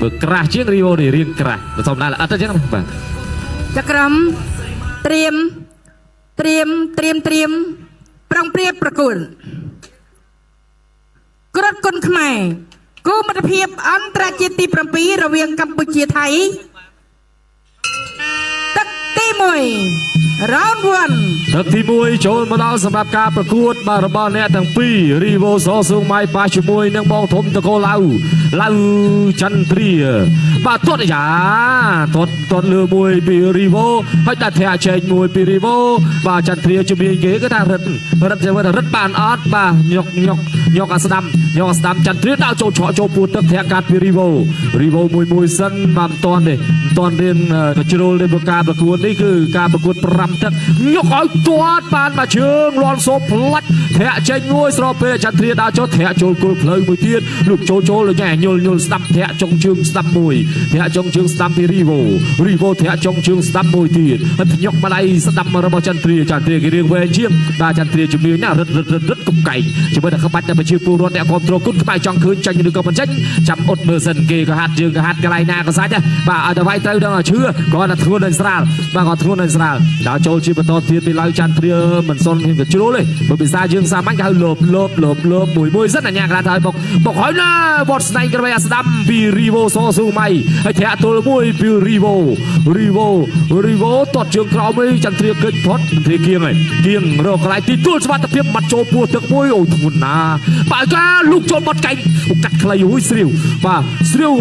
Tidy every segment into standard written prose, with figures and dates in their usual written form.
បើក្រាស់ជាងរីវ៉ូនេះរៀងក្រាស់មិនសមណាស់អត់ទេចឹងណាបាទ ចក្រមត្រៀមត្រៀមត្រៀមត្រៀមប្រុងប្រៀបប្រកួតក្រុតគុណខ្មែរគូមិត្តភាពអន្តរជាតិទី7រវាងកម្ពុជាថៃទឹកទី1 round 1 ទឹកទី1ចូលមកដល់សម្រាប់ការប្រកួតបាទរបស់អ្នកទាំងពីររីវ៉ូសស៊ូងម៉ៃប៉ះជាមួយនឹងបងធំតកូឡៅឡៅចន្ទ្រាបាទទាត់យ៉ាទាត់ទាត់លើមួយពីរីវ៉ូហើយដាក់ធាក់ចែកមួយពីរីវ៉ូបាទចន្ទ្រាជំនាញគេគឺថារឹតរឹតចាំមើលថារឹតបានអត់បាទញុកញុកញុកអាស្ដាំញុកអាស្ដាំចន្ទ្រាដាក់ចូលឆក់ចូលពោះទឹកធាក់កាត់ពីរីវ៉ូរីវ៉ូមួយមួយសិនបាទមិនតាន់ទេមិនតាន់រៀនកជ្រុលទេព្រោះការប្រកួតនេះគឺការប្រកួត5ទឹកញុកឲ្យទាត់បានមកជើងលាន់សូផ្លាច់ធាក់ចេញមួយស្របពេលចន្ទ្រាដើរចូលធាក់ចូលគល់ផ្លូវមួយទៀតលោកចូលចូលញ៉ែញុលញុលស្ដាប់ធាក់ចុងជើងស្ដាប់មួយធាក់ចុងជើងស្ដាប់ពីរីវ៉ូរីវ៉ូធាក់ចុងជើងស្ដាប់មួយទៀតហើយភ្ញុកម្ដាយស្ដាប់របស់ចន្ទ្រាចន្ទ្រាគេរៀងវែងជាងបាទចន្ទ្រាជំនាញណារឹតរឹតរឹតរឹតកុំកែងជាមួយតែក្បាច់តែប្រជាពលរដ្ឋអ្នកគ្រប់គ្រងគុណខ្មែរចង់ឃើញចាញ់ឬក៏មិនចាញ់ចាំអត់មើលសិនគេក៏ហាត់យើងក៏ហាត់កន្លែងណាក៏សាច់ដែរបាទឲ្យតែវាយត្រូវដល់ឈឺគាត់តែធ្ងន់និងស្រាលបាទគាត់ធ្ងន់និងស្រាលដល់ចូលជាបន្តទៀតពីឡៅចន្ទ្រាមិនសុនហ៊ានកជ្រុលទេបើភាសាយើងសាមញ្ញគេហៅលោបលោបលោបលោបមួយមួយសិនអញ្ញាកណាថាឲ្យបុកបុកហើយណាវត្តស្នែងក្របីអាស្ដាំពីរីវ៉ូសស៊ូម៉ៃហើយធាក់ទល់មួយពីរីវ៉ូរីវ៉ូរីវ៉ូទាត់ជើងក្រោមឯងចន្ទ្រាកិច្ចផុតចន្ទ្រាគៀងហើយគៀងរកកន្លែងទីទួលសុវត្ថិភាពមាត់ចូលពោះទឹកមួយអូធ្ងន់ណាស់បាទកាលូកចូលមាត់កែងអូកាត់ខ្លីអូយស្រាវបាទស្រាវ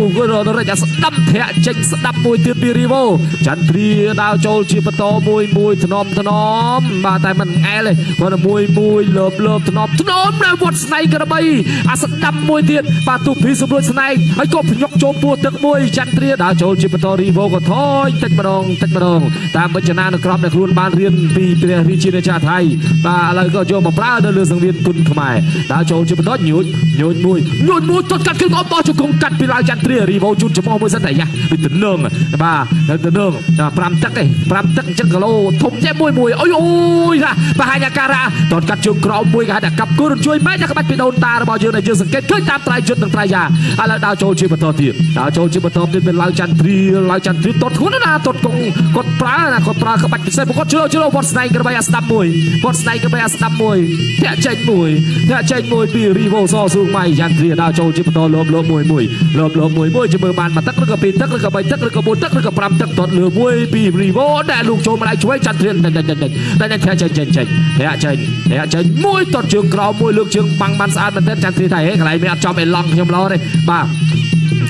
រចអាស្ដាំធាក់ចេញស្ដាប់មួយទៀតពីរីវ៉ូចន្ទ្រាដើរចូលជាបន្តមួយមួយធ្នមធ្នមបាទតែមិនអែលទេគាត់តែមួយមួយលើបលើបធ្នមធ្នមនៅវត្តស្នែងក្របីអាស្ដាំមួយទៀតបាទទូភីសម្រួចស្នែងហើយក៏ភ្ញុកចូលពោះទឹកមួយចន្ទ្រាដើរចូលជាបន្តរីវ៉ូក៏ថយតិចម្ដងតិចម្ដងតាមវិជ្ជនានុក្រមដែលខ្លួនបានរៀនពីព្រះរាជាណាចក្រថៃបាទឥឡូវក៏យកមកប្រើនៅលើសង្វៀនគុណខ្មែរដើរចូលជាបន្តញូចញូចមួយញូចមួយទាត់កាត់គឺអបោះជង្គង់កាត់ពីឡាវចន្ទ្រារីវ៉ូជូតចំមួយសិនតែយ៉ាវាទំនងបាទនៅទំនង5ទឹកឯង5ទឹកអញ្ចឹងគីឡូធំចេះមួយមួយអូយអូយថាបង្ហាញអាការៈទាត់កាត់ជើងក្រោមមួយគេហៅថាកាប់គូរជួយម៉ែតែក្បាច់ពីដូនតារបស់យើងដែលយើងសង្កេតឃើញតាមត្រៃយុទ្ធនិងត្រៃយ៉ាឥឡូវដើរចូលជាបន្តទៀតដើរចូលជាបន្តទៀតเป็นឡាវចន្ទ្រាឡាវចន្ទ្រាទាត់ធ្ងន់ណាស់ទាត់កងគាត់ប្រើណាគាត់ប្រើក្បាច់ពិសេសគាត់ជ្រុលជ្រុលវត្តស្នែងក្របីអាស្ដាប់មួយវត្តស្នែងក្របីអាស្ដាប់មួយធាក់ចេញមួយធាក់ចេញមួយពីរីវ៉ូសស៊ូម៉ៃចន្ទ្រាដើរចូលជាបន្តលោបលោបមួយមួយលោបលោបមួយមួយជាមើលបានមួយទឹកឬក៏ពីរទឹកឬក៏បីទឹកឬក៏បួនទឹកឬក៏5ទឹកទាត់លើមួយពីរីវ៉ូដែលលោកចូលមកដៃឆ្វេងចន្ទ្រាដាច់ដាច់ដាច់ដាច់ធាក់ចេញចេញចេញធាក់ចេញធាក់ចេញមួយទាត់ជើងក្រោមមួយលើកជើងបាំងបានស្អាតមែនទែនចន្ទ្រាថាហេកន្លែងនេះអត់ចំអេឡង់ខ្ញុំឡទេបាទ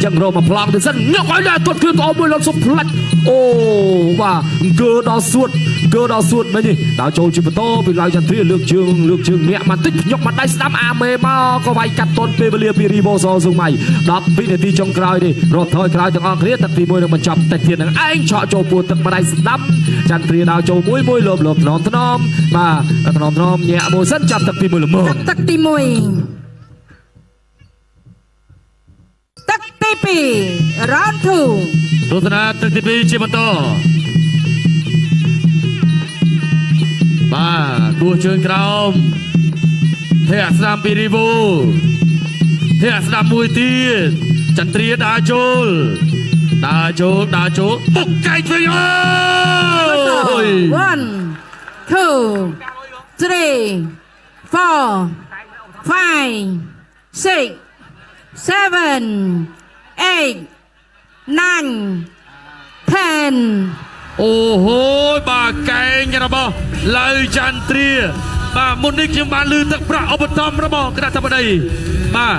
ចឹងរកមកប្លង់ទៅសិនញឹកឲ្យដល់ទាត់គ្រឿងក្អមមួយលន់សុំផ្លាច់អូបាទអង្គើដល់សួតអង្គើដល់សួតមែននេះដល់ចូលជាបន្តពីឡៅចន្ទ្រាលើកជើងលើកជើងញាក់បន្តិចភ្ញុកមកដៃស្ដាំអាមេមកក៏វាយកាត់តនពេលវេលាពីរីវ៉ូសស៊ុងម៉ៃ10វិនាទីចុងក្រោយនេះរត់ថយក្រោយទាំងអស់គ្នាទឹកទី1នឹងបញ្ចប់តិចទៀតនឹងឯងឆក់ចូលពួរទឹកម្ដាយស្ដាំចន្ទ្រាដល់ចូលមួយមួយលោបលោបថ្នមថ្នមបាទថ្នមថ្នមញាក់មួយសិនចាប់ទឹកទី1ល្មម ទឹកទី1ទឹកទី2 round 2 ទស្សនាទឹកទី2ជាបន្តបាទគោះជើងក្រោមធាក់ស្ដាំពីរីវូធាក់ស្ដាំមួយទៀតចន្ទ្រាដើរចូលដើរចូលដើរចូលបុកកែកវិញអូយ One, two, three, four, five, six, seven, eight, nine, ten. អូហូយបាទកែងរបស់ឡៅចន្ទ្រាបាទមុននេះខ្ញុំបានលឺទឹកប្រាក់ឧបត្ថម្ភរបស់គណៈធិបតីបាទ